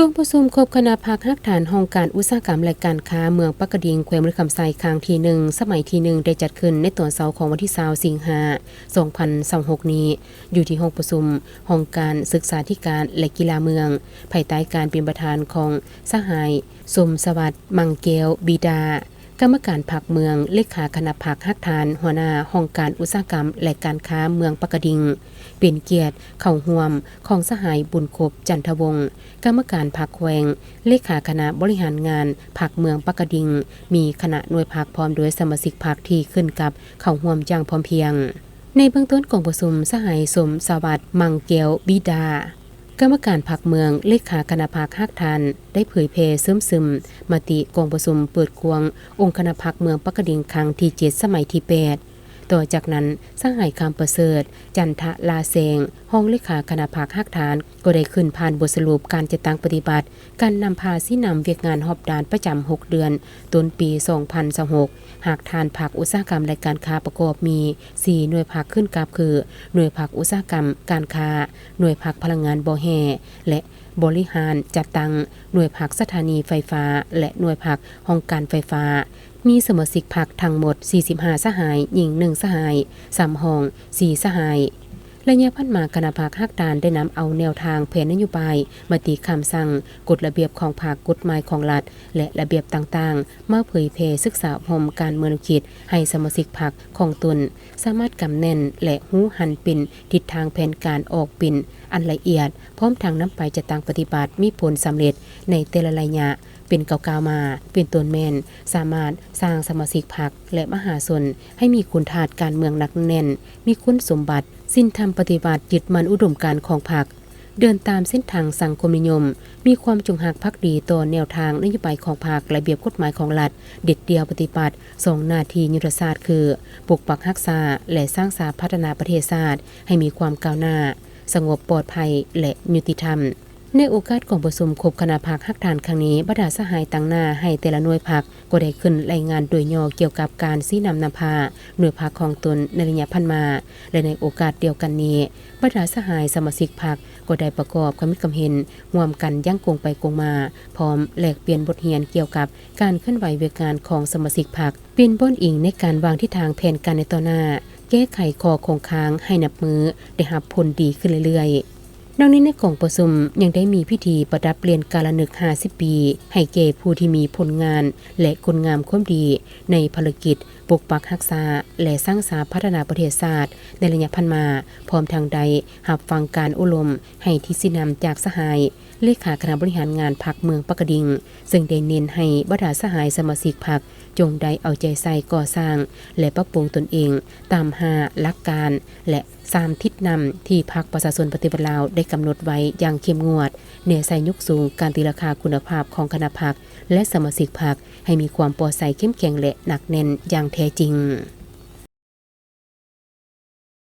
ກອງປະຊຸມຄົບຄະນະພັກຮາກຖານຫ້ອງການອຸດສາຫະກຳ ແລະ ການຄ້າເມືອງປາກກະດິງ ແຂວງບໍລິຄຳໄຊ ຄັ້ງທີໜຶ່ງ ສະໄໝທີໜຶ່ງ ໄດ້ຈັດຂຶ້ນໃນຕອນເຊົ້າຂອງວັນທີຊາວ ສິງຫາ ສອງພັນຊາວຫົກນີ້ ຢູ່ທີ່ຫ້ອງປະຊຸມຫ້ອງການສຶກສາທິການ ແລະ ກິລາເມືອງ ພາຍໃຕ້ການເປັນປະທານຂອງສະຫາຍ ສົມສະຫວັດ ມັງແກ້ວ ບີດາ ກຳມະການພັກເມືອງ, ເລຂາຄະນະພັກຮາກຖານ, ຫົວໜ້າຫ້ອງການອຸດສາຫະກຳ ແລະ ການຄ້າເມືອງປາກກະດິງ, ເປັນກຽດເຂົ້າຮ່ວມຂອງສະຫາຍ ບຸນຄົບ ຈັນທະວົງ ກຳມະການພັກແຂວງ, ເລຂາຄະນະບໍລິຫານງານພັກເມືອງປາກກະດິງ, ມີຄະນະໜ່ວຍພັກພ້ອມດ້ວຍສະມາຊິກພັກທີ່ຂຶ້ນກັບເຂົ້າຮ່ວມຢ່າງພ້ອມພຽງ. ໃນເບື້ອງຕົ້ນກອງປະຊຸມ, ສະຫາຍ ສົມສະຫວັດ ມັງແກ້ວ ບີດາ ກຳມະການພັກເມືອງ, ເລຂາຄະນະພັກຮາກຖານ ໄດ້ເຜີຍແຜ່ເຊື່ອມຊຶມມະຕິກອງປະຊຸມເປີດກວ້າງອົງຄະນະພັກເມືອງປາກກະດິງ ຄັ້ງທີເຈັດ ສະໄໝທີແປດ. ຕໍ່ຈາກນັ້ນ, ສະຫາຍ ຄຳປະເສີດ ຈັນທະລາແສງ ຮອງເລຂາຄະນະພັກຮາກຖານ ກໍໄດ້ຂຶ້ນຜ່ານບົດສະຫຼຸບການຈັດຕັ້ງປະຕິບັດ ການນຳພາຊີ້ນຳວຽກງານຮອບດ້ານປະຈຳຫົກເດືອນ ຕົ້ນປີສອງພັນຊາວຫົກ ຮາກຖານພັກອຸດສາຫະກຳ ແລະ ການຄ້າປະກອບມີສີ່ໜ່ວຍພັກຂຶ້ນກັບຄື ໜ່ວຍພັກອຸດສາຫະກຳການຄ້າ, ໜ່ວຍພັກພະລັງງານບໍ່ແຮ່ ແລະ ບໍລິຫານຈັດຕັ້ງ, ໜ່ວຍພັກສະຖານີໄຟຟ້າ ແລະ ໜ່ວຍພັກຫ້ອງການໄຟຟ້າ, ມີສະມາຊິກພັກທັງໝົດສີ່ສິບຫ້າສະຫາຍ, ຍິງໜຶ່ງສະຫາຍ, ສຳຮອງສີ່ສະຫາຍ. ໄລຍະຜ່ານມາ, ຄະນະພັກຮາກຖານໄດ້ນຳເອົາແນວທາງແຜນນະໂຍບາຍ, ມະຕິຄຳສັ່ງ, ກົດລະບຽບຂອງພັກ, ກົດໝາຍຂອງລັດ ແລະ ລະບຽບຕ່າງໆ ມາເຜີຍແຜ່ສຶກສາອົບຮົມການເມືອງແນວຄິດໃຫ້ສະມາຊິກພັກຂອງຕົນ ສາມາດກຳແໜ້ນ ແລະ ຮູ້ຫັນເປັນທິດທາງແຜນການອອກເປັນອັນລະອຽດ, ພ້ອມທັງນຳໄປຈັດຕັ້ງປະຕິບັດມີຜົນສຳເລັດໃນແຕ່ລະໄລຍະເປັນກ້າວໆມາ, ເປັນຕົ້ນແມ່ນສາມາດສ້າງສະມາຊິກພັກ ແລະ ມະຫາຊົນໃຫ້ມີຄຸນທາດການເມືອງໜັກແໜ້ນ, ມີຄຸນສົມບັດ, ສິນທຳປະຕິວັດ, ຍຶດໝັ້ນອຸດົມການຂອງພັກ, ເດີນຕາມເສັ້ນທາງສັງຄົມນິຍົມ, ມີຄວາມຈົງຮັກພັກດີຕໍ່ແນວທາງນະໂຍບາຍຂອງພັກ, ລະບຽບກົດໝາຍຂອງລັດ, ເດັດດ່ຽວປະຕິບັດສອງໜ້າທີ່ຍຸດທະສາດຄື ປົກປັກຮັກສາ ແລະ ສ້າງສາພັດທະນາປະເທດຊາດໃຫ້ມີຄວາມກ້າວໜ້າ, ສະຫງົບ, ປອດໄພ ແລະ ຍຸຕິທຳ. ໃນໂອກາດກອງປະຊຸມຄົບຄະນະພັກຮາກຖານຄັ້ງນີ້, ບັນດາສະຫາຍຕາງໜ້າໃຫ້ແຕ່ລະໜ່ວຍພັກ ກໍໄດ້ຂຶ້ນລາຍງານໂດຍຫຍໍ້ກ່ຽວກັບການຊີ້ນຳນຳພາໜ່ວຍພັກຂອງຕົນໃນໄລຍະຜ່ານມາ ແລະ ໃນໂອກາດດຽວກັນນີ້, ບັນດາສະຫາຍສະມາຊິກພັກກໍໄດ້ປະກອບຄຳຄິດຄຳເຫັນຮ່ວມກັນຢ່າງກົງໄປກົງມາ, ພ້ອມແລກປ່ຽນບົດຮຽນກ່ຽວກັບການເຄື່ອນໄຫວວຽກງານຂອງສະມາຊິກພັກ, ເປັນບ່ອນອີງໃນການວາງທິດທາງແຜນການໃນຕໍ່ໜ້າ, ແກ້ໄຂຂໍ້ຄົງຄ້າງໃຫ້ນັບມື້ໄດ້ຮັບຜົນດີຂຶ້ນເລື້ອຍໆ. ນອກນີ້ໃນກອງປະຊຸມຍັງໄດ້ມີພິທີປະດັບຫຼຽນກາລະນຶກຫ້າສິບປີ ໃຫ້ແກ່ຜູ້ທີ່ມີຜົນງານ ແລະ ຄຸນງາມຄວາມດີໃນພາລະກິດປົກປັກຮັກສາ ແລະ ສ້າງສາພັດທະນາປະເທດຊາດໃນໄລຍະຜ່ານມາ, ພ້ອມທັງໄດ້ຮັບຟັງການໂອ້ລົມໃຫ້ທິດຊີ້ນຳຈາກສະຫາຍ ເລຂາຄະນະບໍລິຫານງານພັກເມືອງປາກກະດິງ, ເຊິ່ງໄດ້ເນັ້ນໃຫ້ບັນດາສະຫາຍສະມາຊິກພັກ ຈົ່ງໄດ້ເອົາໃຈໃສ່ກໍ່ສ້າງ ແລະ ປັບປຸງຕົນເອງຕາມຫ້າຫຼັກການ ແລະ ສາມທິດນຳທີ່ພັກປະຊາຊົນປະຕິວັດລາວໄດ້ກຳນົດໄວ້ຢ່າງເຂັ້ມງວດ, ແນໃສ່ຍົກສູງການຕີລາຄາຄຸນນະພາບຂອງຄະນະພັກ ແລະ ສະມາຊິກພັກ ໃຫ້ມີຄວາມປອດໃສເຂັ້ມແຂງ ແລະ ໜັກແໜ້ນຢ່າງແທ້ຈິງ.